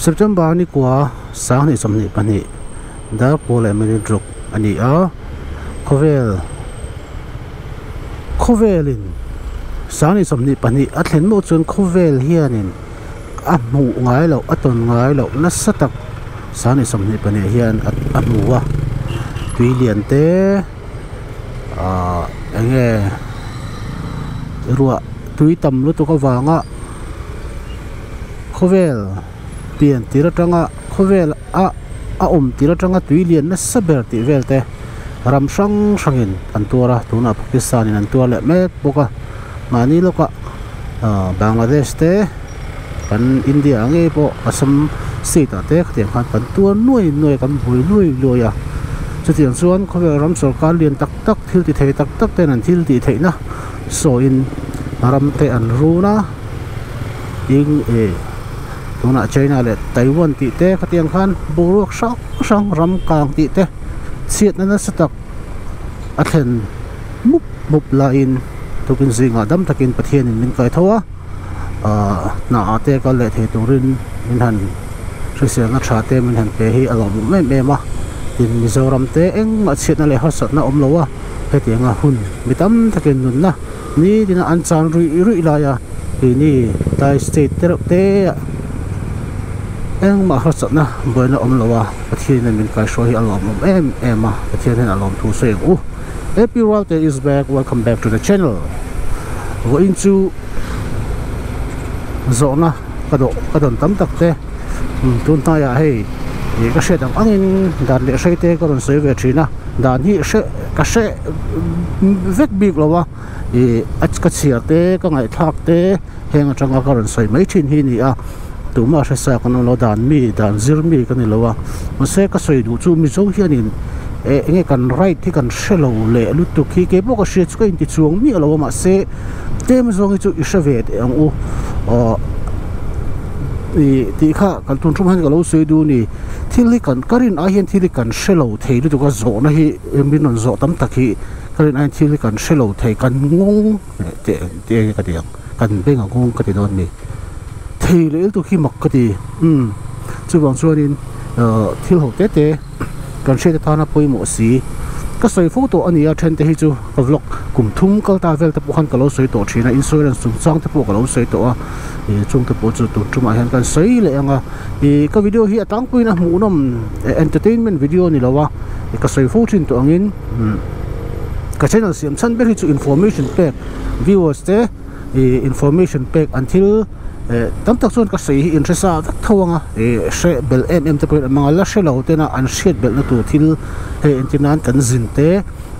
September ni kua sanghnih sawmhnih pahnih dar kua leh minute ruk a ni a, khawvel khawvelin sanghnih sawmhnih pahnih a thlen meuh chuan khawvel hianin a hmuh ngai loh a tawn ngai loh nasa tak sanghnih sawmhnih pahnih hian a hmu a, tui lian te ahh eng nge ruah tui tam lutuk avanga. Khawvel pian tir atanga khawvel a a awm tir atanga tui lian nasa ber tih vel te ram hrang hrangin an tuar a, tunah Pakistan in an tuar leh mek bawk a, mahni lawkah ah Bangladesh te kan India ah ngei pawh Assam state ah te khatiang khan kan tuar nuai nuai a kan buai luai luai a, chutiang chuan khawvel ram sorkar lian tak tak thil ti thei tak tak ten an thil tih theihna sawiin ram te an run a. Eng e tunah China leh Taiwan tih te khatiang khan boruak hrang hrang ram kang tih te chhiatna nasa tak a thlen mup mup laiin tukin zingah dam takin Pathianin min kai tho a ahh hna ah te kal leh thei turin min han hriselna tha te min han pe hi a lawmawm em em a tin Mizoram te engmah chhiatna leh harsatna awm lo a hetianga hun mi tam takin nunna Ni tina an chan ruih ruih lai a, keini tlai state te reuh te ah engmah harsatna buaina awm lo a, Pathian in min kaihruai hi a lawmawm em em a, Pathian hian a lawm thu sawi ang u. AP Ralte is back, welcome back to the channel. Vawiin chu zawhna ka dawh ka dawn tam tak te tun hnaiah hei ih ka hriat ang angin dan leh hrei te ka rawn sawi ve thin a, dan hi hre ka hre vek bik lo a. Ih a ka chhiar te ka ngaihthlak te heng atanga ka rawn sawi mai thin hi a ni a tumah hre sa kan awm lo dan mi dan zir mi ka ni lo a mahse ka sawi duh chu mizo hianin eh enge kan right hi kan hre lo leh lutuk hi keipawh ka hria chu ka inti chuang miah lo a mahse tlem zawng hi chu i hre ve teh ang u aw ih tih kha kan tun tum hian ka lo sawi duh a ni thil hi kan ka rin ai hian thil hi kan hre lo thei lutuk a zawhna hi min rawn zawh tam tak hi. Ka rin aiin thil hi kan hre lo thei, kan nghawng teh teh nge ka ti ang, kan beng a nghawng ka ti dawn a ni. Thei leh lutuk hi mak ka ti, umm chuvang chuanin ahh thil ho te te kan hriat atana pawimawh si. Ka sawi fo tawh a ni a, then te hi chu ka vlog kum thum kal ta vel te pawh khan ka lo sawi tawh thin a, insurance chungchang te pawh ka lo sawi tawh a, ih chung te pawh chu tun tumah hian kan sawi leh ang a, ih ka video hi a tlangpuiin a hmuhnawm entertainment video a ni lo a, ka sawi fo thin tawh angin. Ka channel siam chhan ber hi chu information pek viewers te ih information pek an thil eh tam tak chuan ka sawi hi in hre sa vek tho ang a ih hre belh em em te pawhin an hmang a la hre lo tena an hriat belhna tur thil hei entir nan kan zin te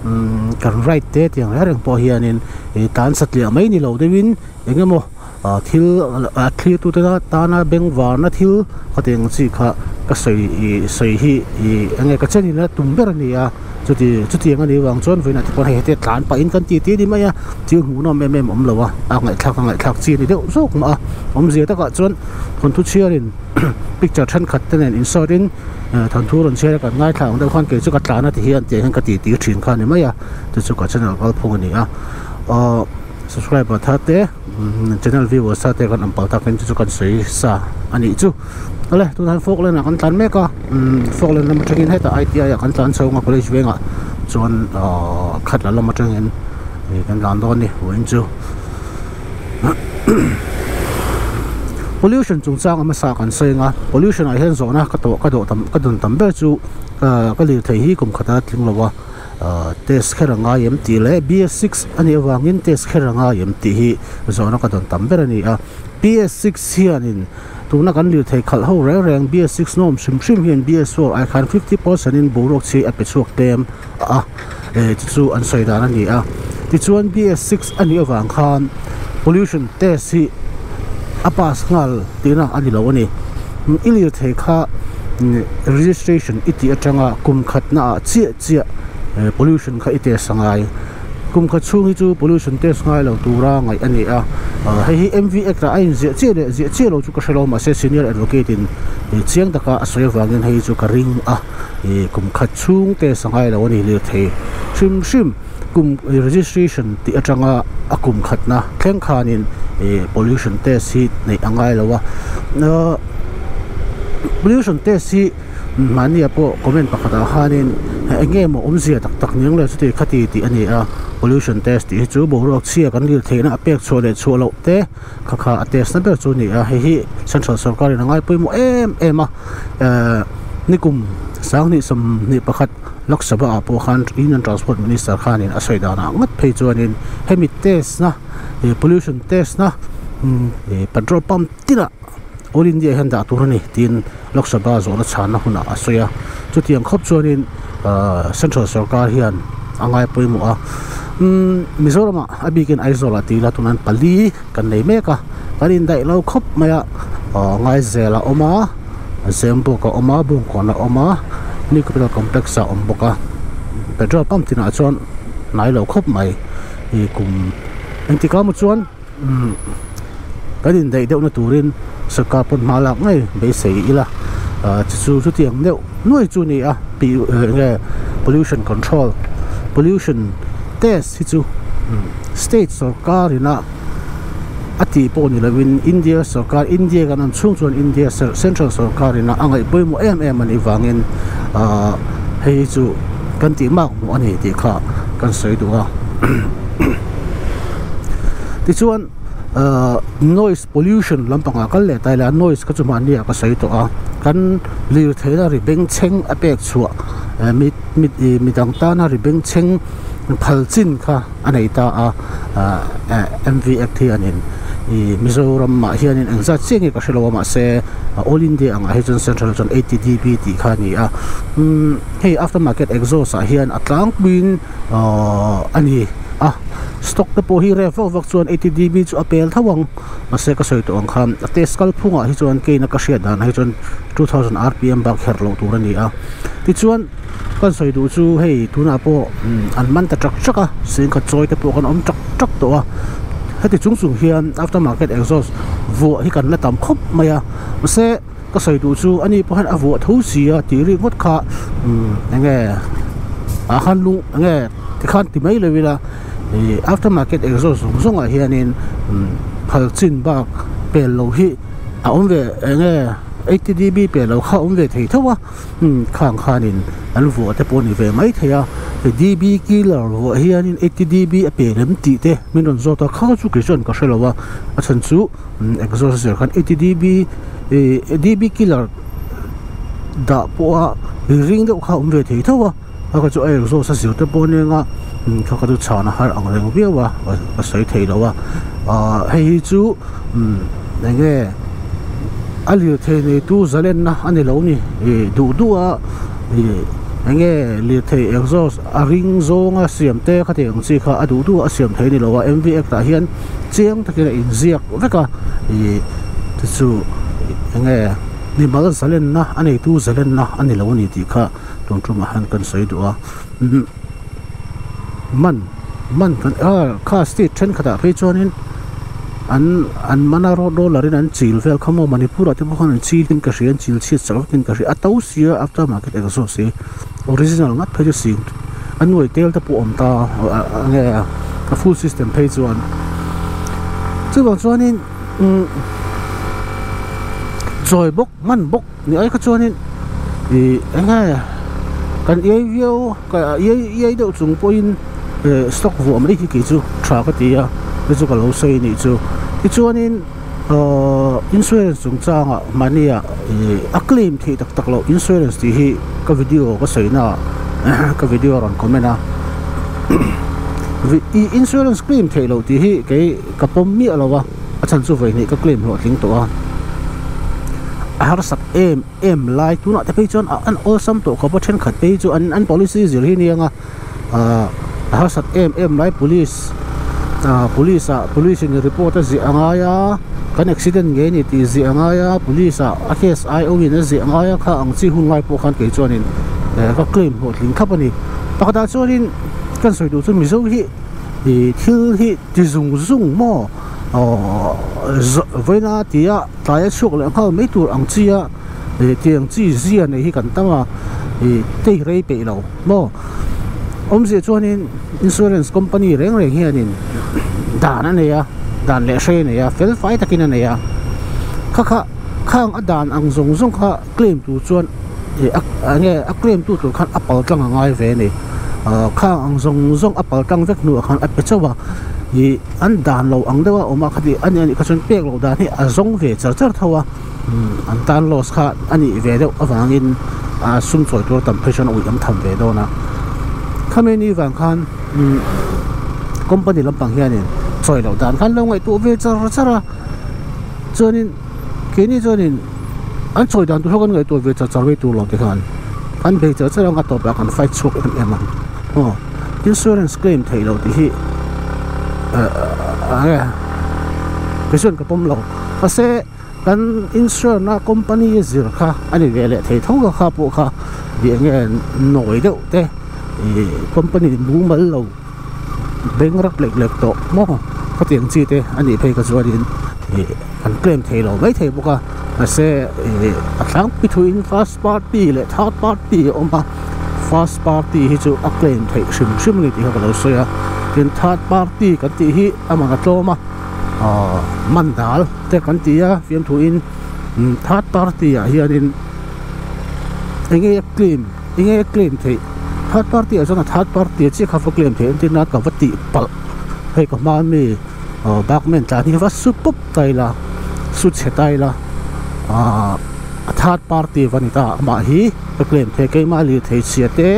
umm kan ride te tiang reng reng pawh hianin ih tlan satliah mai ni lo deuhin eng emaw ah thil a thlir tute tana bengvarna thil khatiang chi kha ka sawi ih sawi hi ih eng nge ka channel a tum ber a ni a chuti chutiang a nih vang chuan vawiinah te pawh hei heti tlan pahin kan ti ti a ni mai a thil hmuhnawm em em a awm lo a a ngaihthlak a ngaihthlak chi a ni deuh zawk mah a awmzia takah chuan thawnthu chhiarin picture thenkhat te nen insert in thawnthu rawn chhiar a kan ngaithla ang deuh khan kei chu ka tlan a ti hian tiang hian ka ti ti thin kha a ni mai a chu chu ka channel kalphung a ni a aw. Subscriber thar te channel viewers thar te kan awm pal tak in chu chu kan sawi sa a nih chu awle tunah hian Falkland ah kan tlan mek a Falkland lam atangin hetah I_T_I ah kan tlan chho ang a college vengah chuan ahh khatla lam atangin kan tlan dawn a ni vawiin chu pollution chungchang a hmasa kan sawi ang a pollution ah hian zawhna ka tawh ka dawh tam ka dawn tam ber chu ka lirthei hi kum khat a tling lo a. Test kher a ngai em tih leh BS6 a nih avangin test kher a ngai em tih hi zawhna ka dawn tam ber a ni a. BS6 hianin tuna kan lirthei khalh ho reng reng BS6 nawm hrim hrim hian BS4 ai khan 50% in boruak chhi a pe chhuak tlem a chu chu an sawi dan a ni a. Tichuan BS6 a nih avang khan pollution test hi a pass nghal tihna a ni lo a ni. I lirthei kha registration i tih atanga kum khatna ah chiah chiah pollution kha i test a ngai. Kum khat chhung hi chu pollution test ngai lo tura ngaih a ni a. Hei hi MV Act ah a inziah chiah leh ziah chiah lo chu ka hre lo mahse senior advocate in chiang taka a sawi avangin hei chu ka ring a. Kum khat chhung test a ngai lo a ni lirthei hrim hrim. Kum registration tih atanga a kum khatna thleng khanin ih pollution test hi neih a ngai lo a. Pollution test hi mahnia pawh comment pakhatah khanin eng nge maw awmzia tak tak niang le chuti khati tih a ni a, pollution test tih hi chu boruak chhia kan lirtheihna a pek chhuah leh chhuah loh te kha kha a test na ber chu a ni a, hei hi central sorkarin a ngai pawimawh em em a, ehh nikum sanghnih sawmhnih pakhat Lok Sabha ah pawh khan Union Transport Minister khanin a sawi danah ngawt phei chuanin hemi test na pollution test na petrol pump tinah All India hian dah tur a ni tiin Lok Sabha zawhna chhanna hunah a sawi a, chutiang khawp chuanin ahh Central sorkar hian a ngai pawimawh a, umm Mizoramah a bikin Aizawlah tih ila tunah hian pali kan nei mek a, kan indaih lo khawp mai a, ahh Ngaizel a awm a, Zembuk a awm a, Bungkawn a awm a, New Capital Complex ah a awm bawk a, petrol pump tinah chuan hnai lo khawp mai ih kum engtikah maw chuan. Umm kan indaih deuhna turin sarkar pawn hma lak ngei beisei ila ah chu chu chutiang deuh nuai chu a ni a tih eng nge pollution control pollution test hi chu state sarkar ina a tih pawh ni lovin India sarkar India kan awm chhung chuan India central sarkar ina a ngaih pawimawh em em a nih vangin ah hei hi chu kan tih mak hmuh a ni tih kha kan sawi duh a. Tichuan ahh noise pollution lampangah kal leh ta ila noise kha chu mahni ah ka sawi tawh a kan lirtheihna ri bengchheng a pek chhuah eh mi mi ih midang tana ri bengchheng phal chin kha a nei ta a ah eh M V act hianin ih Mizoram ah hianin engzat chiah nge ka hrelo a mahse all India angah hi chuan central chuan eighty D B tih kha a ni a umm hei after market exhaust ah hian a tlangpuiin. Ahh a ni a stock te pawh hi rep vak vak chuan eighty dB chu a pel tho ang mahse ka sawi tawh ang khan a test kal phungah hi chuan keina ka hriat dan ah hi chuan 2000 rpm bak herh loh tur a ni a tichuan kan sawi duh chu hei tunah pawh an man ta chak chak a sengkhat chawi te pawh kan awm chak chak tawh a heti chung chung hian after market exhaust vuah hi kan la tam khawp mai a mahse ka sawi duh chu ani pawh hian a vuah tho si a tih rik ngawt kha umm eng nge ah khan lung eng nge tikhan ti mai lo ila ih after market exhaust zawng zawng ah hianin umm phal chin bak pel lo hi a awm ve eng nge eighty dB pel lo kha a awm ve thei tho a umm khang khanin an vuah te pawh a ni ve mai thei a dB killer vuah hianin eighty dB a pel em tih te min rawn zawt a kha chu kei chuan ka hre lo a a chhan chu. Exhaust zir khan eighty dB ih dB killer dah pawha ring deuh kha a awm ve thei tho a a kha chu a exhaust a zir te pawh ania nga kha kha chu chhan a har ang reng viau a ka sawi thei lo a ah hei hi chu eng nge a lirthei neitu zalenna a ni lo ni ih duh duh a ih eng nge lirthei exhaust a ring zawnga siam te khatiang ang chi kha a duh duh a siam thei a ni lo a M V act ah hian. Chiang takin a inziak vek a, ih te chu eng nge mimal zalenna a neitu zalenna a ni lo a ni tih kha tun tumah hian kan sawi duh a, umm man man kan ah kha state thenkhatah phei chuanin an an man a road roller in an chil vel kha maw Manipur ah te pawh khan an chil in ka hria an chil chhiat sak vek in ka hria a to sia after market exhaust hi original ngat phei chu sing a nuai tel te pawh a awm ta a nge a full system phei chuan chuvang chuanin umm chawi bawk hman bawk ni ai kha chuanin ih eng nge kan iai viau iai iai deuh chung pawhin eh stock vuah mai hi kei chu tha ka ti a chu chu ka lo sawi a nih chu tichuanin. Ahh insurance chungchangah mahnia ih a claim theih tak tak loh insurance tih hi ka video ka sawi na ah ka video a rawn comment a ih insurance claim theih loh tih hi kei ka pawm miah lo a a chhan chu vawi hnih ka claim hlawhtling tawh a a harsak em em lai tunah te phei chuan an awlsam tawh khawp a thenkhat phei chu an an policy zir hi nia nga ahh a harsat em em lai police ah police ah police in report a ziah a ngai a kan accident ngei a ni tih ziah a ngai a police ah a case I O in a ziah a ngai a kha ang chi hun lai pawh khan kei chuanin eh ka claim hlawhtling khap a ni pakhatah chuanin kan sawi duh chu mizo hi ih thil hi ti zung zung maw aww vawiina tia tlai a chhuak leh nghal mai tur ang chi a ih tiang chi zia nei hi kan tam a ih tei rei peih lo maw awmzia chuanin insurance company reng reng hianin dan a nei a dan leh hrei a nei a fel fai takin a nei a kha kha. Khang a dan ang zawng zawng kha claim tur chuan ih a enge a claim tu tur khan a pal tlang a ngai ve a ni. Ahh khang ang zawng zawng a pal tlang vek hnuah khan a pe chauh a, ih an dan lo ang deuh a awm a khati a nih a nih kha chuan pek loh dan hi a zawng ve char char tho a, umm an tan loss kha a nih ve deuh avangin ah sum chawi tur tam phei chuan a ui am tham ve dawn a. Khami ni vang khan umm company lampang hianin chawi loh dan khan lo ngaihtuah ve char char a. Chuanin keini chuanin an sawi dan tur ho kan ngaihtuah ve char char mai tur lo te khan kan bei char char ang a tawpah kan fight chhuak em em ang aw insurance claim theih loh tih hi eh enge kei chuan ka pawm lo mahse kan insurance na company a zir kha a ni ve leh thei tho kha kha pawh kha ih enge nawi deuh te ih company mumal lo. Beng rak lek lek tawh maw khatiang chi te a nih phei ka chuanin ih an claim thei lo mai thei bawk a mahse ih a tlangpui thuin first party leh third party a awm a first party hi chu a claim theih hrim hrim a ni tih kha ka lo sawi a tin third party kan tih hi a man a tlawm a aw man dal te kan ti a fiamthuin third party ah hianin eng nge a claim. Enge a claim theih? Third party ah chuan a third party a chiah kha va claim theih entir nan ka va tih palh hei ka hma ami aw bakman tlan hi va su pawp ta ila su chhe ta ila ahh a third party va ni ta amah hi ka claim thei keimah lirthei chhia te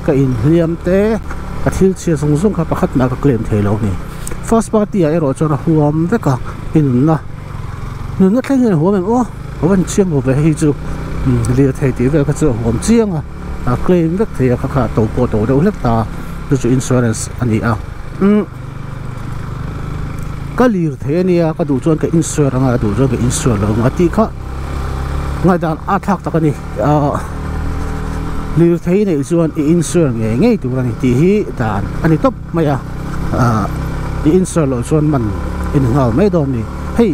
ka inhliam te ka thil chhia zawng zawng kha pakhat mah ka claim thei lo a ni. First party ah erawh chuan a huam vek a i nunna. Nunna thleng hian a huam em aw a van chiang lo ve hei chu lirthei tih vel kha chu a huam chiang a a claim vek thei a kha kha to pawh to deuh hlek ta chu chu insurance a ni a umm ka lirthei ania ka duh chuan ka insure anga duh chuan ka insure lo ang a tih kha ngaihdan a thlak tak a ni ahh lirthei neih chuan i insure ngei ngei tur a ni tih hi dan a ni tawp mai a ahh i insure loh chuan man i ni nghal mai dawn a ni hei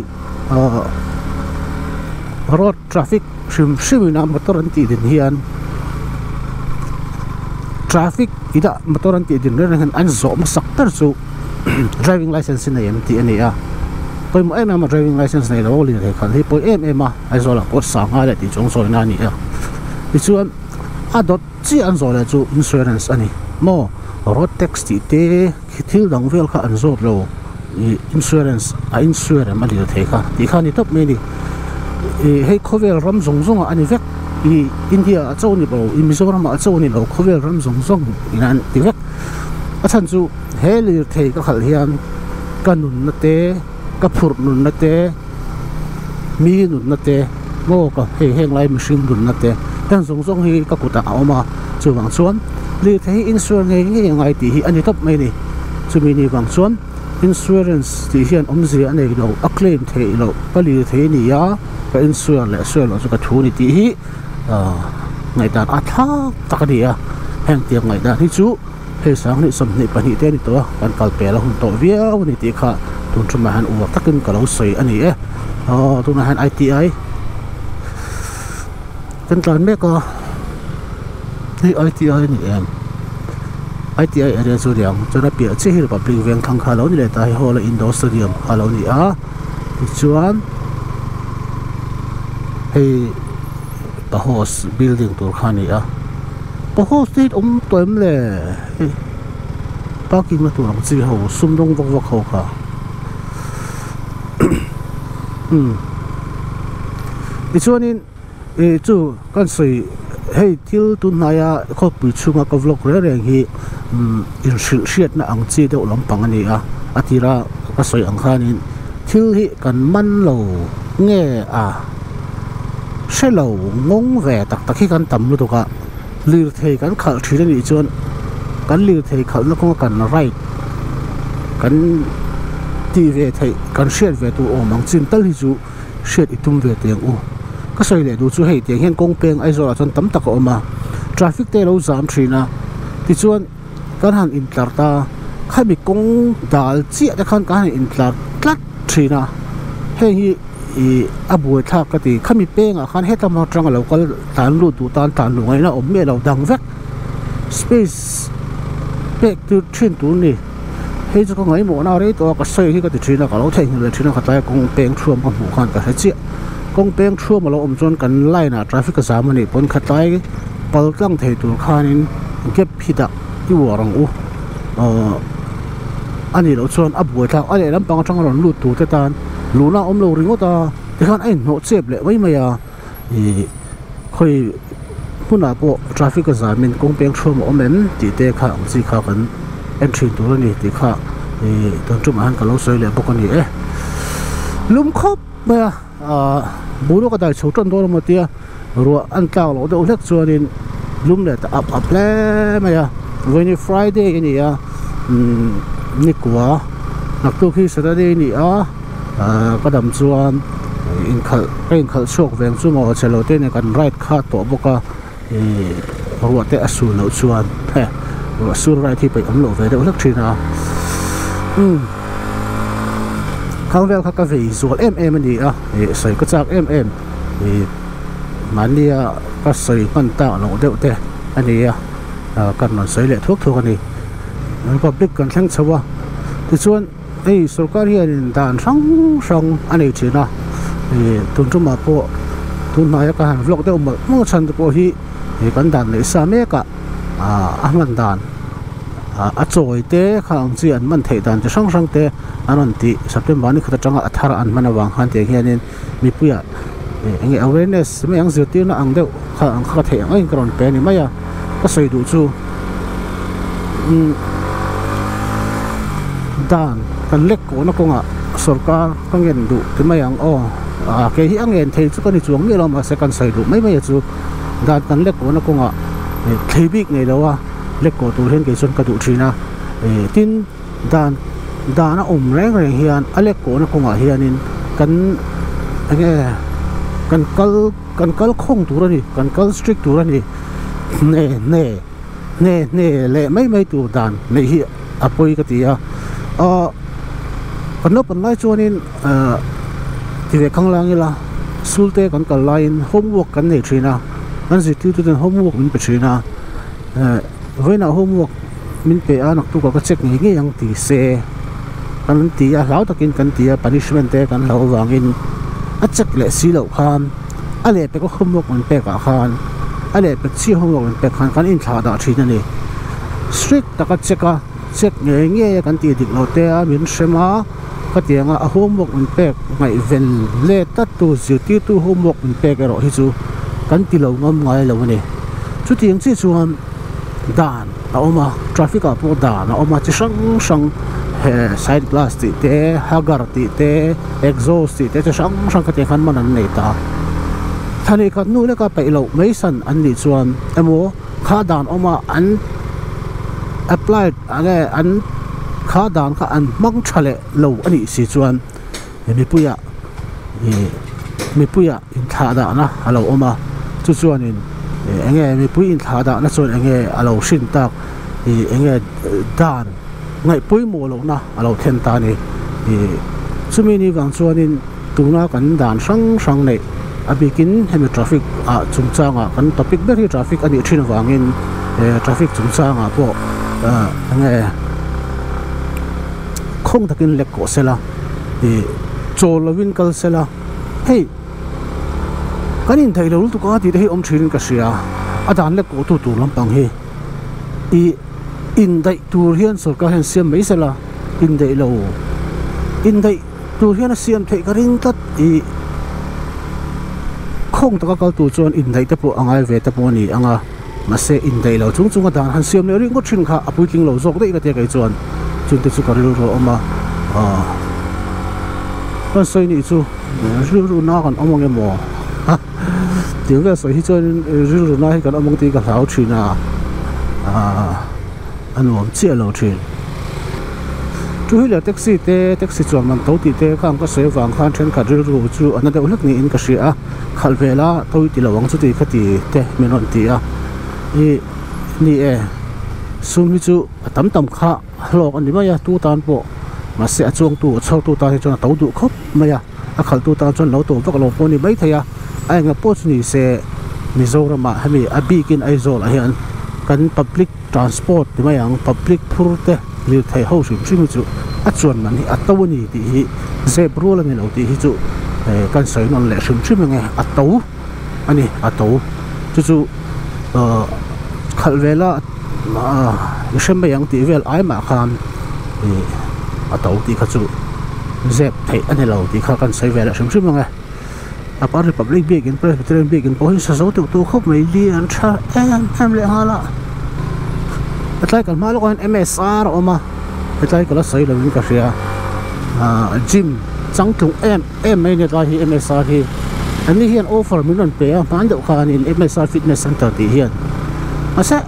ahh road traffic hrim hrim in a motor an tih din hian traffic ina motor an tih din reng reng hian an zawh hmasak ber chu driving license i nei em tih a ni a pawimawh em em a driving license nei lo lirthei khalh hi pawi em em a Aizawl ah pawh sangha leh tih chuang sawina a ni a tichuan a dawt chiah an zawh leh chu insurance a ni maw road tax tih te khi thil dang vel kha an zawt lo ih insurance a insure em a lir thei kha tih kha a ni tawp mai a ni ih hei khawvel ram zawng zawng ah a ni vek ih India ah chauh a ni lo ih Mizoram ah chauh a ni lo khawvel ram zawng zawng in an ti vek a chhan chu he lirthei ka khalh hian ka nunna te ka phurh nunna te. Mi nunna te maw ka hei heng lai mihring nunna te heng zawng zawng hi ka kutah a awm a chuvang chuan lirthei hi insure ngei ngei a ngai tih hi a ni tawp mai a ni chumi ni vang chuan insurance tih hian awmzia a nei lo a claim theih loh ka lirthei a ni a ka insure leh sure loh chu ka thu a ni tih hi ahh ngaihdan a thlak tak a ni a heng tiang ngaihdan hi chu. Hei sanghnih 22 te a ni tawh a, kan kal pel a hun tawh viau a ni tih kha tun ṭumah hian uar takin ka lo sawi a ni e. Aw tunah hian ITI kan tlan mek a, hei ITI a ni em? ITI area chu a ni ang, chuan a piah chiah hi Republic veng thlang kha a lo ni leh ta, hei hall a indoor stadium kha a lo ni a, tichuan hei Pahos building tur kha a ni a. Paho state awm tawh em le hei parking na tur ang chi ho sum dawng vak vak ho kha umm tichuanin ih chu kan sawi hei thil tun hnaia khawpui chhunga ka vlog reng reng hi umm inhrilh hriatna ang chi deuh lampang a ni a a tira ka sawi ang khanin thil hi kan man lo nge a. Hre lo ngawng ve tak tak hi kan tam lutuk a, lirthei kan khalh thin a nih chuan kan lirthei khalhna kawnga kan right kan tih ve theih kan hriat ve tur awm ang chin tal hi chu hriat i tum ve teh ang u. Ka sawi leh duh chu hei tiang hian kawng peng Aizawl ah chuan tam tak a awm a, traffic te a lo zam thin a, tichuan kan han intlar ta khami kawng dal chiah te khan kan han intlar tlat thin a, heng hi. Ih a buai thlak ka ti khami pengah khan hetlama atang a lo kal tlan lut duh tan tlan luh ngaihna awm miah lo dang vek space pek tir thin tur a ni hei chu ka ngaihmawhna a rei tawh a ka sawi hi ka ti thin a ka lo theihnghilh leh thin a ka tlai kawng peng thuam ka hmuh khan ka hre chiah. Kawng peng thuam a lo awm chuan kan line ah traffic a zam a nih pawn khatlai pal tlang thei tur khanin gap hi dah i uar ang u ahh a nih loh chuan a buai thlak a lehlam pang atanga rawn lut tur te tan luhna a awm lo ringawt a tikhan a inhnawh chep leh mai mai a ih khawi hmunah pawh traffic a zamin kawng peng thuam a awm em tih te kha ang chi kha kan en thin tur a ni tih kha ih tun tumah hian ka lo sawi leh bawk a ni e lum khawp mai a ahh boruak a dai chho tan dawn emaw tia ruah an tlak loh deuh hlek chuanin lum leh ta ap ap hle mai a vawiin friday a ni a umm nikua naktuk hi saturday a ni a ahh ka dam chuan inkhalh ka inkhalh chhuak veng chu maw chhe lo te nen kan ride kha tawh bawk a ih ruah te a sur loh chuan he ruah sur ride hi peih awm loh ve deuh hlek thin a umm khang vel kha ka vei zual em em a ni a ih sawi ka chak em em ih mahnia ka sawi hman tak loh deuh te a ni a ah ka rawn sawi leh thuak thuak a ni republic kan thleng chho a tichuan hei sorkar hianin dan hrang hrang a nei thin a ih tun tumah pawh tun hnaia ka han vlog deuh mawlh mawlh chhan te pawh hi ih kan dan neih sa mek ah ah a hman dan ah a chawi te kha ang chi an hman theih dan chi hrang hrang te an rawn tih September ni khat atanga a thar an hman avang khan tiang hianin mipuiah ih eng nge awareness mai ang zirtirna ang deuh kha ang kha ka theih ang angin ka rawn pe a ni mai a ka sawi duh chu umm dan kan lek kawhna kawngah sorkar ka ngen duh ti mai ang aw ah kei hi a ngen thei chu ka ni chuang miah lo mahse kan sawi duh mai mai a chu dan kan lek kawhna kawngah ih thlei bik nei lo a lek kawh tur hian kei chuan ka duh thin a ih tin dan dan a awm reng reng hian a lek kawhna kawngah hianin kan eng nge kan kal kan kal khawng tur a ni kan kal strict tur a ni hne hne hne hne leh mai mai tur dan neih hi a pawi ka ti a ahh kan naupang lai chuanin ahh ti ve khang lang ila school te kan kal laiin homework kan nei thin a kan zirtirtu ten homework min pe thin a eh vawiinah homework min pe a naktukah ka check ngei ngei ang ti se kan ti a hlau takin kan ti a punishment te kan hlauh avangin a check leh si loh khan a lehpek a homework min pek ah khan a lehpek chiah homework min pek khan kan inthlah dah thin a ni strict taka check a check ngei ngei a kan tih dik loh te a min hrem a khatianga a homework min pek ngaihven let tlat tu zirtirtu homework min pek erawh hi chu kan ti lo ngam ngai lo a ni chutiang chiah chuan dan a awm a traffic ah pawh dan a awm a chi hrang hrang he side glass tih te hagar tih te exhaust tih te chi hrang hrang khatiang khan man an nei ta thla khat hnu leka peih loh mai san an nih chuan emaw kha dan awm a an applied enge an kha dan kha an hmang tha leh lo a nih si chuan mipuiah ih mipuiah inthlah dahna a lo awm a chu chuanin ih eng nge mipui inthlah dahna chuan eng nge a lo hrin tak ih eng nge dan ngaih pawimawh lohna a lo thlen ta a ni ih chumi ni vang chuanin tuna kan dan hrang hrang neih a bikin hemi traffic ah chungchangah kan topic ber hi traffic a nih thin avangin eh traffic chungchangah pawh ah eng nge khawng takin lek kawh sela ih chawl lovin kal sela hei kan intheih lo lutuk a tih te hi awm thin in ka hria a dan lek kawh tu tur lampang hi ih indaih tur hian sorkar hian siam mai sela indaih lo indaih tur hian a siam theih ka ring tlat ih khawng taka kal tur chuan indaih te pawh a ngai ve te pawh a ni ang a. Mahse indaih lo chung chung a dan han siam leh ringawt thin kha a puitling lo zawk daih ka tia kei chuan chungte chu ka rilru a awm a aw kan sawi nih chu rilru na kan awm ang emaw tih vel sawi hi chuan rilru na hi kan awm ang tih ka hlau thin a aah a nuam chiah lo thin two wheeler taxi te taxi chuan man to tih te khang ka sawi avang khan thenkhat rilru chu a na deuh hlek niin ka hria a. Khalh ve la tawi ti lo ang chu tih kha ti te min rawn ti a ih ni e sum hi chu a tam tam kha hlawk a ni mai a tu tan pawh mahse a chuangtu a chhawrtu tan hi chuan a to duh khawp mai a a khalhtu tan chuan lo to vak lo pawh a ni maithei a a enga pawh chu ni se Mizoramah hemi a bikin Aizawl ah hian kan public transport ti mai ang public phur te lirthei ho hrim hrim hi chu a chuan man hi a to a ni tih hi zep rual a ni lo tih hi chu. kan sawi nawn leh hrim hrim ang e a to a ni a to chu chu ahh khalh vela ahh i hre mai ang tih vel ai mah khan ih a to tih kha chu zep theih a ni lo tih kha kan sawi ve leh hrim hrim ang e Upper Republic biakin Presbyterian biakin pawh hi sa zo deuh tawh khawp mai li an tha em em leh nghal a hetlai kan hma lawkah hian M_S_R a awm a hetlai ka la sawi lo in ka hria ahh gym changtlung em em mai a ni hetlai hi M_S_R hi an ni hian offer min rawn pe a hman deuh khanin M_S_R fitness center tih hian mahse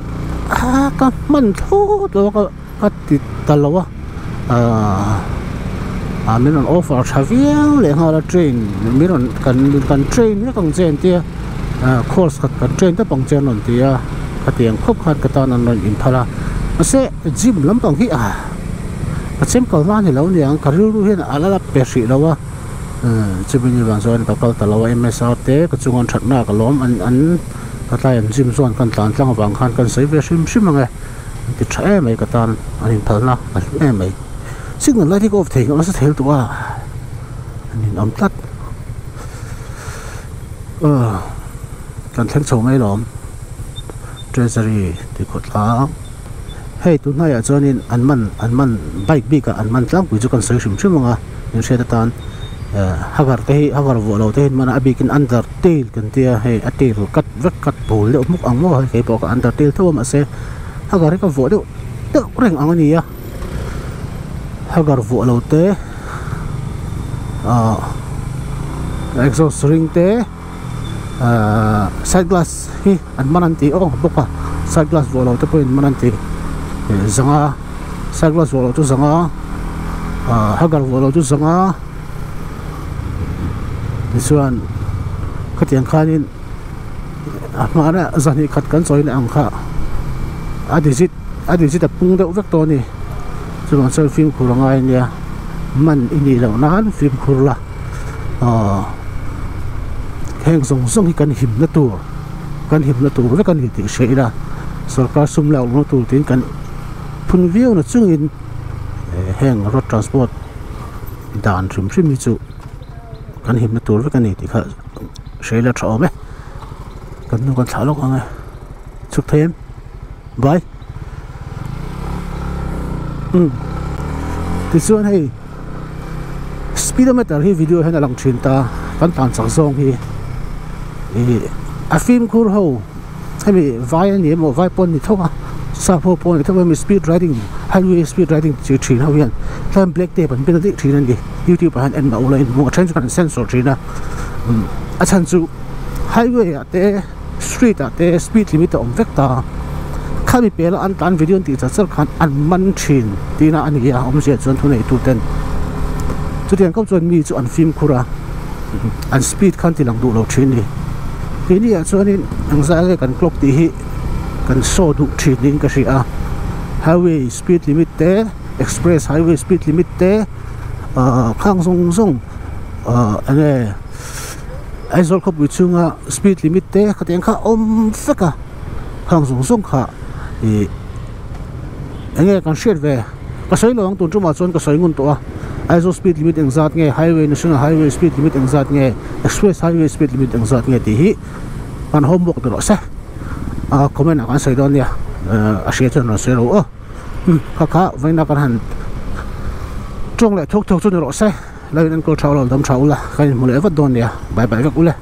ah ka hman thlawt lo a ka ti ta lo a ahh ah min rawn offer tha viau leh nghal a train min rawn kan kan train vek ang che an tia ah course khat kan train tawp ang che an rawn ti a khatiang khawp khan ka tan an rawn inphal a mahse gym lampang hi ah ka chem kal hma a ni lo aniang ka rilru hian a la la pe hrih lo a chumi ni vang chuan ka kal ta lo a M_S_R te ka chunga thatna ka lawm an an ka tlai an gym chuan kan tlan tlang avang khan kan sawi ve hrim hrim ang e. An ti tha em mai ka tan an inphalna a hlu em mai signal light hi ka off thei ngawt nasa thei lutuk a an inawm tlat aw kan thleng chho mai lawm treasury tih khawt tlang hei tun hnaiah chuanin an man an man bike bik ah an man tlangpui chu kan sawi hrim hrim ang a in hriat atan eh hagar te hi hagar vuah lo te hi an man a a bikin under tail kan tia hei a tail cut vek cut bul deuh hmuk ang maw hei keipawh ka under tail tho a mahse hagar hi ka vuah deuh deuh reng ang a ni a hagar vuah lo te ahh exhaust ring te ahh side glass hi an man an ti aw bawk a side glass vuah lo te pawhin man an ti zanga side glass vuah lo chu zanga ahh hagar vuah lo chu zanga tichuan khatiang khanin a hmana zahnih khat kan chawi leh ang kha a digit a digit a pung deuh vek tawh a ni chuvang chuan fimkhur a ngai ania man i nih loh nan fimkhur la aw heng zawng zawng hi kan himna tur kan himna tur vek a ni tih hria ila sorkar sum lak lohna tur tiin kan phun viau na chungin heng road transport dan hrim hrim hi chu kan himna tur vek a ni tih kha hria ila tha awm e kan nu kan thlah lawk ang e chhuk thei em bye umm tichuan hei speedometer hi video hian a lang thin ta kan tan chak zawng hi ih a fimkhur ho hemi vai a ni emaw vai pawh an ni tho a sap ho pawh an ni tho a hemi speed riding highway speed riding chi thin ho hian tlem black tape an bel daih thin a ni youtube ah hian en loh la in hmuh a then chu kan sensor thin a a chhan chu highway ah te street ah te speed limit a awm vek ta khami pela an tlan video an tih char char khan an man thin tihna a ni a awmzia chuan thuneitu ten chutiang kawp chuan mi chu an fimkhur a an speed khan ti lang duh lo thin a ni keini ah chuanin engzah nge kan clock tih hi kan show duh thin niin ka hria a highway speed limit te express highway speed limit te ahh khang zawng zawng ahh enge Aizawl khawpui chhunga speed limit te khatiang kha a awm vek a khang zawng zawng kha ih enge kan hriat ve ka sawi lo ang tun tumah chuan ka sawi ngun tawh a Aizawl speed limit engzat nge highway national highway speed limit engzat nge express highway speed limit engzat nge tih hi kan homework ni rawh se a comment ah kan sawi dawn nia a hria chuan rawn sawi ro aw kha kha vawiin a kan han tawng leh thuk thuk chu ni rawh se. Lo in enkawl tha ula, lo dam tha ula, kan inhmu leh vat dawn nia, bye bye vek ule.